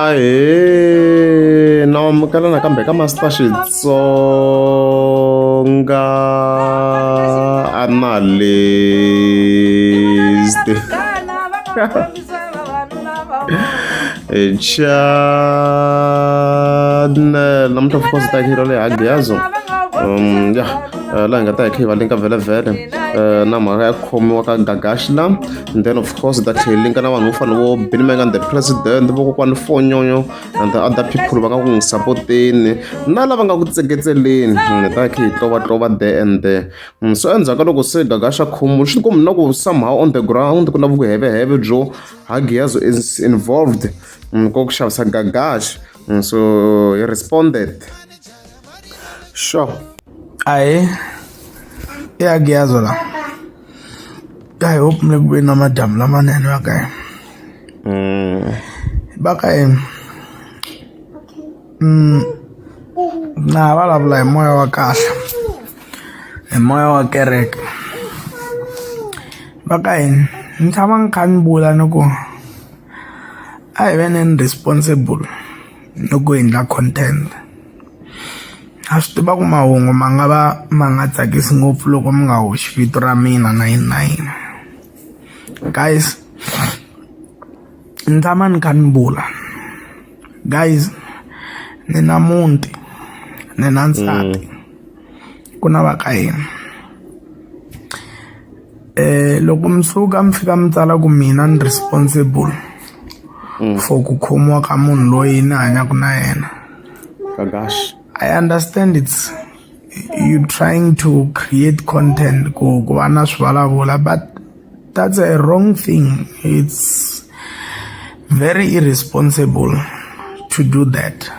Ahee na amukela nakambe ka Master Xitsonga Analyst channel namuntlha of course ta hero leyi hagiyazo ya laha hi nga ta hi kha hi va linka vhele na mhaka ya khomiwa ka gagashi la and then of course ta tlhela linka na vanhu vo fana vo Benny Mayengani the president vokokwani Fonyonyo and the other people va nga ku n'wi sapoteni na lava nga ku tseketseleni hi ta kha hi tlovatlova there and there. So endzhaku ka loko se gagashi a khomiwile swi tikomba na ku somehow on the ground ku na vuheveheve byo Hagiazo is involved ko ku xavisa gagashi. So he responded sure. Ahee i Hagiazo la I hope mi le ku veni na madyambu lamanene va ka hina va ka hina na ha vulavula hi moya wa kahle hi moya wa kereke va ka hina ni tshama ni kha ni vula ni ku a hi veneni responsible loko hi endla content. Na swi tiva ku mahungu ma nga va ma nga tsakisi ngopfu loko mi nga hoxi vito ra mina na yini na yini. Guys ni tshama ni kha ni vula guys ni na muti ni na nsati ku na va ka hina. Loko mi suka mi fika mi tsala ku mina ni responsible for ku khomiwa ka munhu loyi ni hanyaka na yena. Gagashi. I understand it's you trying to create content ku ku va na swivulavula but that's a wrong thing. It's very irresponsible to do that.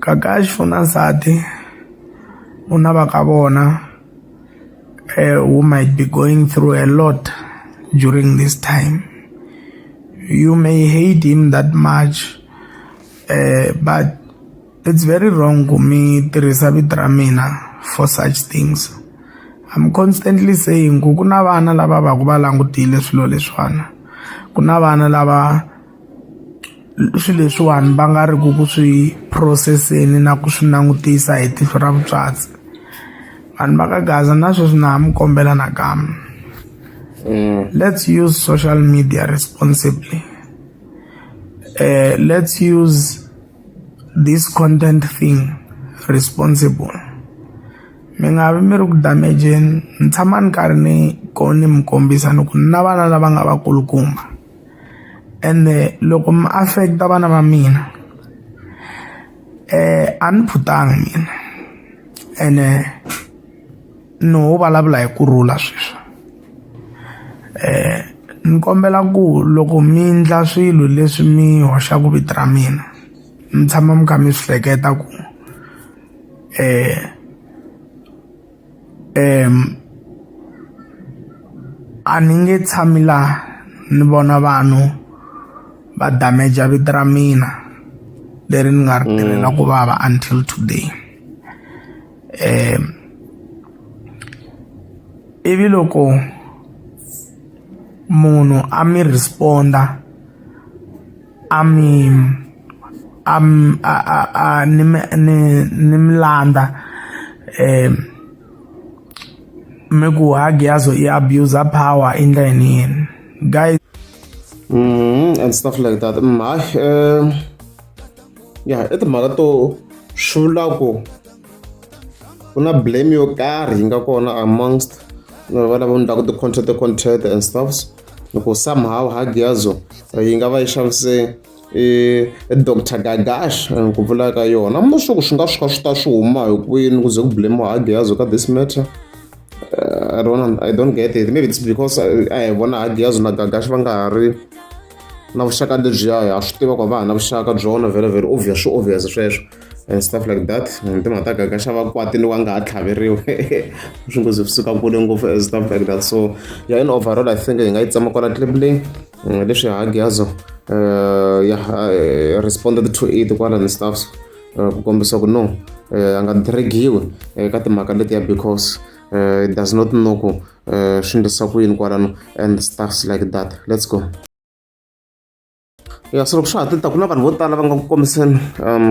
Gagashi u na nsati u na va ka vona who might be going through a lot during this time. You may hate him that much but it's very wrong ku mi tirhisa vito ra mina for such things. I'm constantly saying ku ku na vana lava va ku va langutile swilo leswiwani ku na vana lava swilo leswiwani va nga ri ku ku swi phuroseseni na ku swi langutisa hi tihlo ra vutswatsi. Vanhu va ka Gaza na sweswi na ha mi kombela nakambe let's use social media responsibly. Let's use this content thing responsible. Mi nga vi mi ri ku damejeni ni tshama ni karhi ni ko ni mi kombisa ni ku na vana lava nga vakulukumba ende loko mi affect-a vana va mina a ni phutanga mina ene ni ho vulavula hi kurhula sweswi. Ni kombela ku loko mi endla swilo leswi mi hoxaka vito ra mina mi tshama mi kha mi swi hleketa ku a ni nge tshami laha ni vona vanhu va damage vito ra mina leri ni nga ri tirhela ku vava until today. Ivi loko munhu a mi respond-a a mi a a a a ni mi ni ni mi landza mi ku Hagiazo i abuse power i ndla yini yini guys. And stuff like that. Hayi ya i timhaka to swi vula ku ku na blame yo karhi yi nga kona amongst va lava endlaka ti-content content and stuffs loko somehow Hagiazo yi nga va yi xavise Dr Gagash ku vula ka yona I'm not sure ku swi nga swi kha swi ta swi huma hi kwini ku ze ku blame Hagiazo ka this matter. I don't get it. Maybe it's because a hi vona Hagiazo na Gagash va nga ha ri na vuxaka lebyiya ha swi tiva ku va ha na vuxaka byona very very obvious swi obvious sweswo and stuff like that. Timhaka ta Gagash a va kwatile wa nga ha tlhaveriwi swi ngo ze swi suka kule ngopfu and stuff like that. So yeah, in overall I think hi nga yi tsema kwala clip leyi leswi Hagiazo yeah responded to it kwala and stuff ku kombisa ku no a nga dragiwi ka timhaka letiya because Does not know ku swi endlisa ku yini kwalano and stuffs like that. Let's go. Ya, so loko swa ha tita, ku na vanhu vo tala va nga ku kombiseni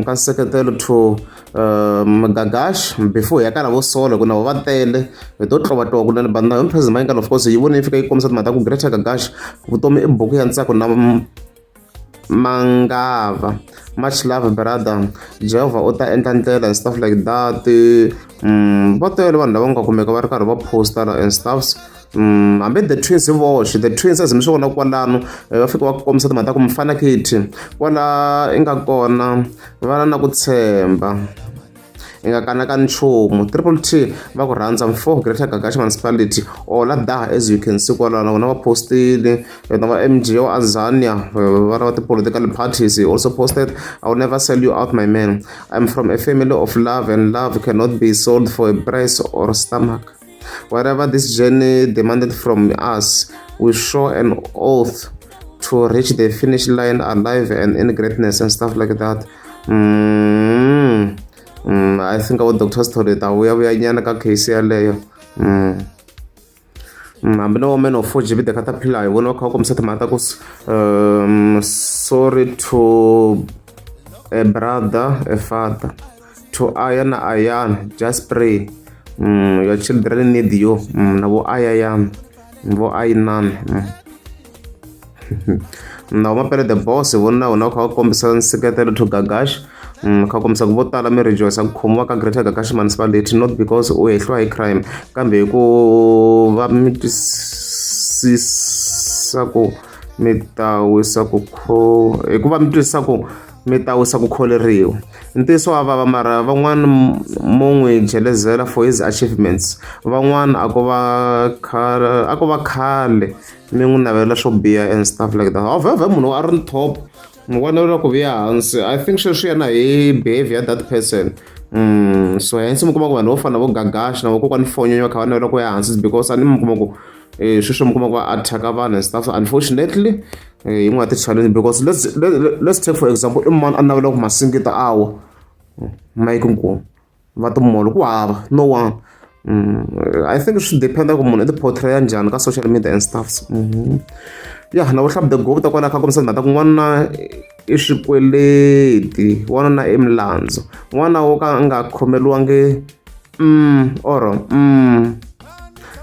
ka nseketelo to Gagash before hi ya ka lavo solo, ku na vo va tele hi to tlovatova kunene. But na President Mayengani, of course, yi vone yi fika yi kombisa timhaka ta ku Greater Gagash vutomi i buku ya ntsako na mangava. Much love, brother. Jehovah u ta endla ndlela and stuff like that. Va tele vanhu lava nga kumeka va ri karhi va posta and stuffs. Hambi the twins hi voxe, the twins, as mi swi vona kwalano, va fika va kombisa timhaka ta ku mfana Khithi kwala i nga kona vana na ku tshemba i nga kanakani nchumu. Triple T va ku rhandza mfo. Greater Gagash Municipality ola da, as you can see kwalano vona va postile na va MG wa Azania va va ti-political parties. He also posted, "I will never sell you out, my man. I'm from a family of love, and love cannot be sold for a price or stomach. Whatever this journey demanded from us, we show an oath to reach the finish line alive and in greatness," and stuff like that. I think our Dr. Story ta vuya vuya nyana ka case yaleyo. Hambi na women of 4 GB the caterpillar hi vona va kha va kombisa timhaka ta ku sorry to a brother, a father to Aya na Ayana, just pray. Your children need you. Na vo Ayayana, vo Ayinana. Na Mapele the Boss hi vona na vona va kha va kombisa nseketelo to Gagash. Kha kombisa ku vo tala mi rejoice ku khomiwa ka Greater Gagash Municipality, not because u hehliwa hi crime, kambe hi ku va mi twisisa ku mi ta wisa ku kho hikuva mi twisisa ku mi ta wisa ku kholeriwa. Ntiyiso wa vava, mara van'wana mo n'wi jelezela for his achievements, van'wana a ko va khale, a ko va khale mi n'wi navela swo biha and stuff like that. However, munhu a ri top mi vona loko vuya hansi, I think sweswi yena hi behavior that person. So hence mi kuma ku vanhu vo fana na vo Gagash na vokokwani Fonyonyo va kha va navela ku ya hansi, because a ni mi kuma ku sweswi mi kuma ku va attack vanhu and stuff. Unfortunately, yin'wana ya ti-challenge, because let's take for example, i mani a navela ku Masingita awa Mike Nkomo va timolo ku hava? No one. I think swi dependa ku munhu i ti-portray ya njhani ka social media and stuff. Ya, na vo the Gupta kwala kha kombisa timhaka ta ku n'wana i swikweleti, n'wanuna i milandzu, n'wana wo ka a nga khomeriwangi or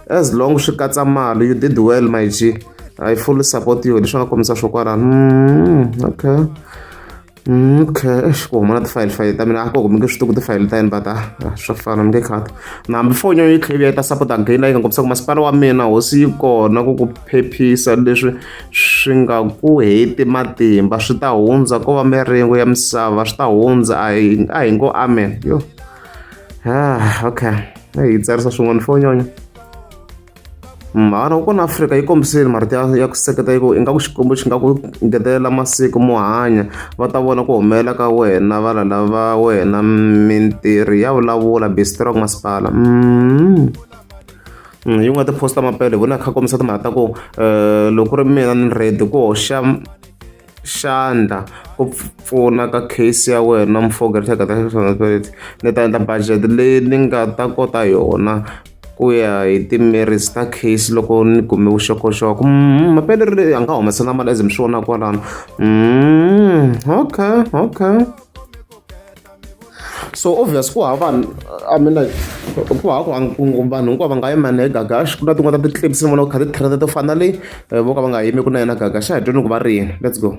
as long swi katsa mali. You did well, my G, I fully support you. Leswi nga kombisa swo kwalano. Okay. Okay, eish, ku huma na tifayili fayili ta mina a ko mi nge swi tivi ku tifayili ta yini, but a swa fana mi nge khati na hambi foni yi tlhela yi ta support again yi nga kombisa ku masipala wa mina hosi yi kona ku ku phephisa leswi swi nga ku heti matimba, swi ta hundza, ko va miringo ya misava, swi ta hundza. A hi ngo amen yo. Ah, okay, yi tsarisa swin'wana fonyonyo mhana kona Afrika yi kombisile marito ya ku seketa yi ku ingaku Xikwembu xi nga ku ngetelela masiku mo hanya, va ta vona ku humelela ka wena valala va wena, mintirho ya vulavula. Be strong, masipala. Yin'wana ya ti-post ta Mapele hi vona kha kombisa timhaka ta ku loko ku ri mina ni ready ku hoxa xandla ku pfuna ka case ya wena mfo Greater, ni ta endla budget leyi ni nga ta kota yona ku ya hi ti-merits ta case loko ni kume vuxokoxoko. Mapele ri a nga humesa na mali, as mi swi vona kwalano. Okay, so obvious ku hava vanhu, I mean, like, ku hava ku vanhu hinkwavo va nga yima na hi Gagash. Ku na tin'wana ta ti-clips ni vona ku kha ti trend to fana leyi vo ka va nga yimi ku na yena Gagash. A hi tweni ku va ri yini. Let's go.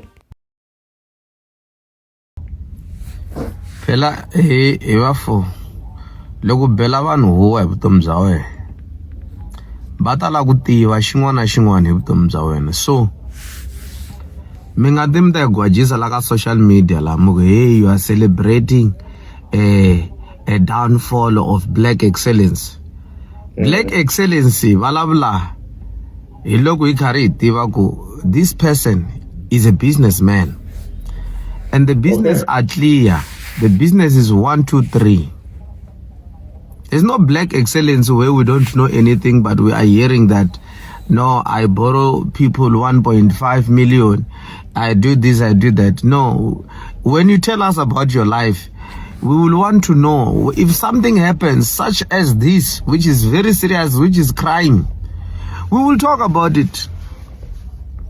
Phela hi va four loko bela vanhu huwa hi vutomi bya wena, va ta lava ku tiva xin'wana na xin'wana hi vutomi bya wena. So mi nga ti mi ta yi gwajisa la ka social media la mi ku, "Hey, you are celebrating a downfall of black excellence." Black excellence vulavula hi loko hi karhi hi tiva ku this person is a businessman and the business are clear. The business is 1, 2, 3. There's no black excellence where we don't know anything, but we are hearing that, no, I borrow people 1.5 million, I do this, I do that. No, when you tell us about your life, We will want to know if something happens such as this, which is very serious, which is crime. We will talk about it.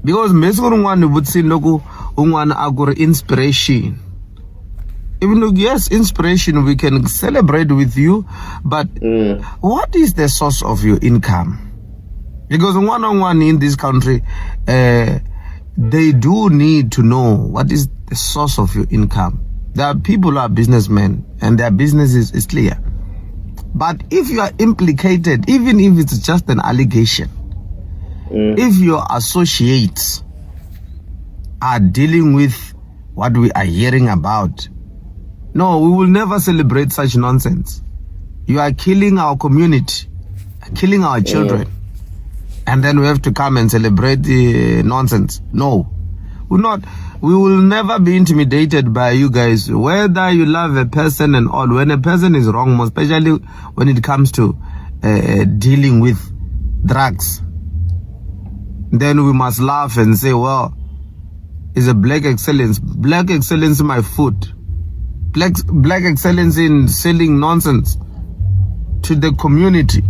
Because me siku rin'wana ni vutisile loko un'wana a ku ri inspiration. Even though, yes, inspiration, we can celebrate with you, but what is the source of your income? Because un'wana na un'wana in this country, they do need to know what is the source of your income. There are people who are businessmen and their businesses is clear. But if you are implicated, even if it's just an allegation, if your associates are dealing with what we are hearing about, no, we will never celebrate such nonsense. You are killing our community, killing our children. And then we have to come and celebrate the nonsense. No, we're not. We will never be intimidated by you guys. Whether you love a person and all, when a person is wrong, especially when it comes to dealing with drugs, then we must laugh and say, well, it's a black excellence. Black excellence in my foot. Black excellence in selling nonsense to the community.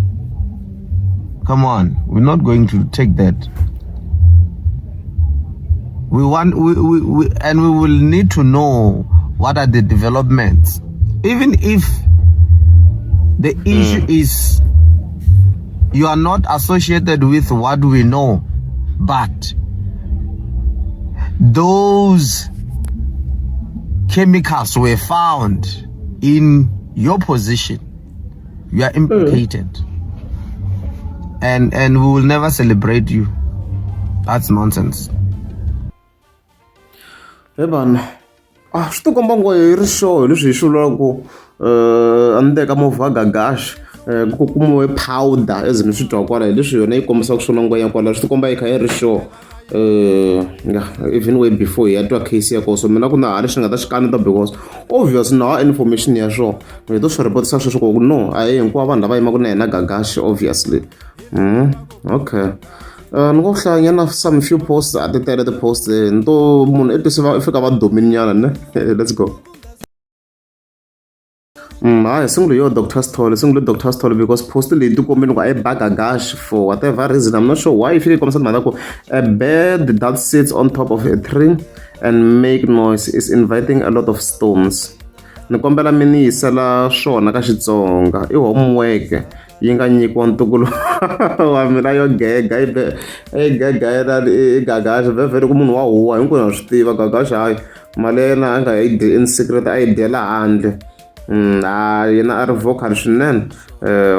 Come on, we're not going to take that. We want, we and we will need to know what are the developments. Even if the issue is you are not associated with what we know, but those chemicals were found in your position, you are implicated. And we will never celebrate you. That's nonsense. He vanhu, a swi ti komba ngo yi ri sure hi leswi hi swi vulaka ku endzeni ka movha wa Gagash ku kumiwe powder as ni swi twa kwala hi leswi yona yi kombisaka swona ngwenya kwala swi ti komba yi kha yi ri sure yeah, even way before hi ya twa case ya kona. So mina ku na ha lexi ni nga ta xi kaneta because obvious na information ya swona hi to swi report-isa sweswo ku no a hi hinkwavo vanhu lava yimaka na yena Gagash obviously. Okay. Ni ngo hlayanyana some few posts, a ti tele ti-post ni to munhu i twise va fika va domini nyana ne. Let's go. Hayi sungule yo Dr. Sithole, sungule Dr. Sithole because post leyi ti kombeni ku a yi ba Gagash for whatever reason. I'm not sure why yi fike yi kombisa timhaka ku a bird that sits on top of a tree and make noise is inviting a lot of stones. Ni kombela mi ni yisela swona ka Xitsonga i homework yi nga nyikiwa ntukulu wa mina yo gega yi yi gega yena i Gagash vhevhele ku munhu wa huwa hinkwenu ha swi tiva Gagash hayi mali ya yena a nga yi dyi in secret a yi dyela handle. Ha yena a ri vocal swinene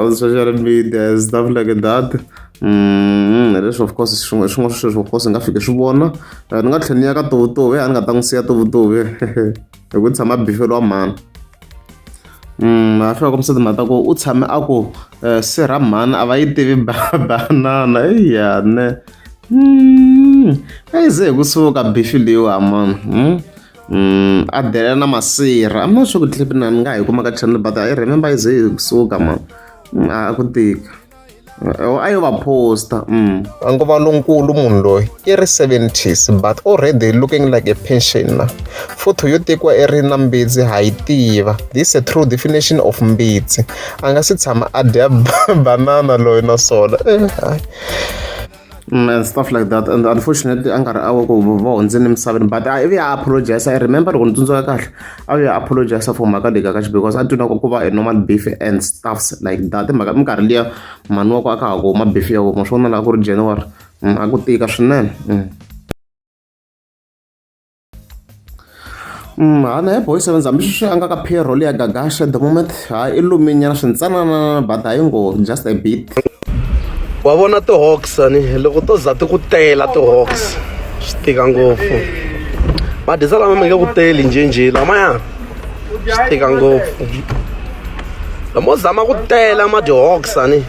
on social media and stuff like that. Leswi of course swin'wana swin'wana sweswo of course hi nga fiki swi vona. Ni nga tlhela ni ya ka Tovutovi a ni nga ta n'wi siya Tovutovi hi ku tshama a biferiwa mhani. A fika kombisa timhaka ta ku u tshame a ku sirha mhani a va yi tivi banana eya ne. A yi ze hi kusuka beef leyiwa mani. A delela na masirha I'm not sure ku clip na ni nga ha yi kuma ka channel but I remember yi ze hi kusuka man. A ku tika. A yo va posta. A ngo va lonkulu munhu loyi i ri 70s but already looking like a pensioner. Photo yo tekiwa i ri na mbitsi ha yi tiva. This is a true definition of mbitsi. A nga si tshama a dya banana loyi naswona hayi. And stuff like that and unfortunately a nga ri awa ku va hundzile emisaveni but a ivi a apologize. I remember loko ni tsundzuka kahle a vuya apologize for mhaka leyi Gagash because a twi na ku va a normal beef and stuffs like that. Mhaka minkarhi liya mhani wa ku a ka ha ku huma beef ya vona swona laha ku ri January a ku tika swinene. Hana he boy seven hambi sweswi a nga ka payroll ya Gagash at the moment ha i luminyana swintsanana but hayi ngo just a bit. Wa vona ti-hawks ani loko to za ti ku tela ti-hawks swi tika ngopfu madyisa lama mi nge ku teli njhenjhe lamaya swi tika ngopfu lamo zama ku tela ma ti-hawks ani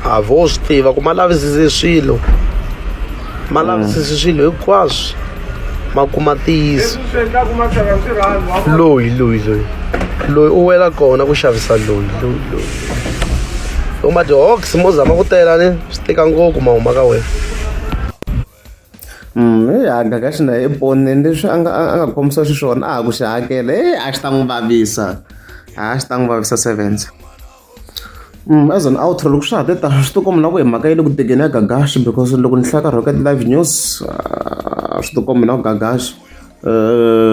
a vo swi tiva ku ma lavisise swilo ma lavisise swilo hinkwaswo ma kuma ntiyiso loyi loyi loyi loyi u wela kona ku xavisa loyi loyi loyi loko ma ti-hawks mo zama ku tela ni swi tika ngopfu ma huma ka wena. Ya Gagash na i ponile leswi a nga a nga khomisa xiswona a ha ku xi hakela a xi ta n'wi vavisa. A xi ta n'wi vavisa sevens. As an outro loko swa ha te tano swi tikomba na ku hi mhaka ya le ku tekeni ya Gagashi because loko ni hlaya ka Rocket Live News swi tikomba na ku Gagashi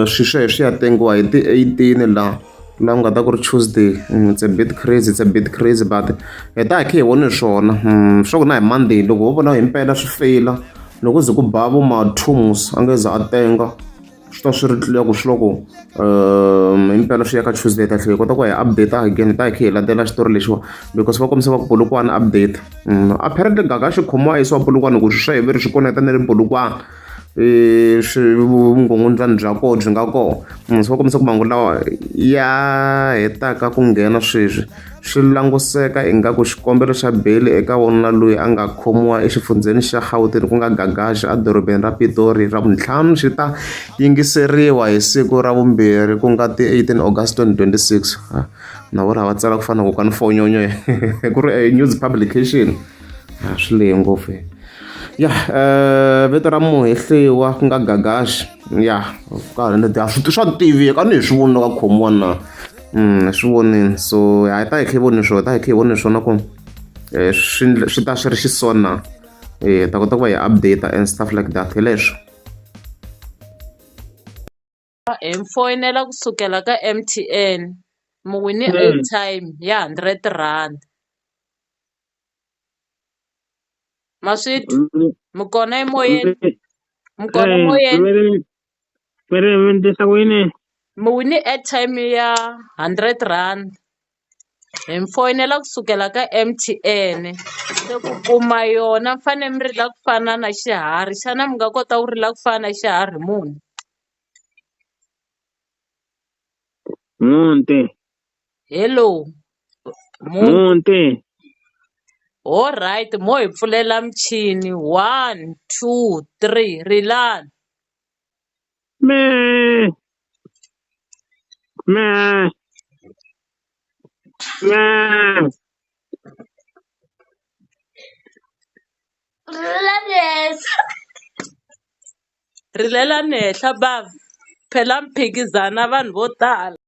swilo swa yena swi ya tengiwa hi ti-eighteen laha laha ku nga ta ku ri Tuesday it's a bit crazy it's a bit crazy but hi ta hi kha hi vone swona swa ku na hi Monday loko ho vona himpela swi feyila loko ku ze ku ba vo ma two a nge za a tenga. Swi ta swi ri clear ku swi loko himpela swi ya ka Tuesday ta tlhela hi kota ku hi update again hi ta hi kha hi landzela xitori lexiwa because va kombisa va ku Polokwane update apparently Gaga xi khomiwa a yisiwa Polokwane ku swi swa hi ve ri swi koneta na le Polokwane swi vukungundzwani bya kona byi nga kona se va kombisa ku manguva lawa ya hetaka ku nghena sweswi. Swi languseka ingaku xikombelo xa beyili eka wanuna loyi a nga khomiwa exifundzheni xa Gauteng ku nga Gagash edorobeni ra Pitori hi Ravuntlhanu xi ta yingiseriwa hi siku ra vumbirhi ku nga ti 18 August 2026. Na vona va tsala ku fana na kokwani Fonyonyo ku ri a news publication. Swi lehe ngopfu. Ya vito ra muhehliwa ku nga Gagash ya swa tiveka a ni hi swi voni loko a khomiwa na. Ni swi vonile so hi ta hi kha hi vone swona hi ta hi kha hi vone swona ku swi swi ta swi ri xiswona na hi ta kota ku va hi update and stuff like that hi leswo. Hi mi foyinela kusukela ka M_T_N mi wine airtime ya hundred rand. Ma swi twa mi kona emoyeni mi kona emoyeni. Mi ri mi endlisa ku yini? Mi wine airtime ya hundred rand hi mi foyinela kusukela ka M_T_N se ku kuma yona mi fanele mi rila ku fana na xiharhi xana mi nga kota ku rila ku fana na xiharhi muni? Mhunti. Hello mhunti. Mhunti. All right mo hi pfulela michini one two three rilani. Me. Me. Me. Rilelani henhla bava phela mi phikizana vanhu vo tala.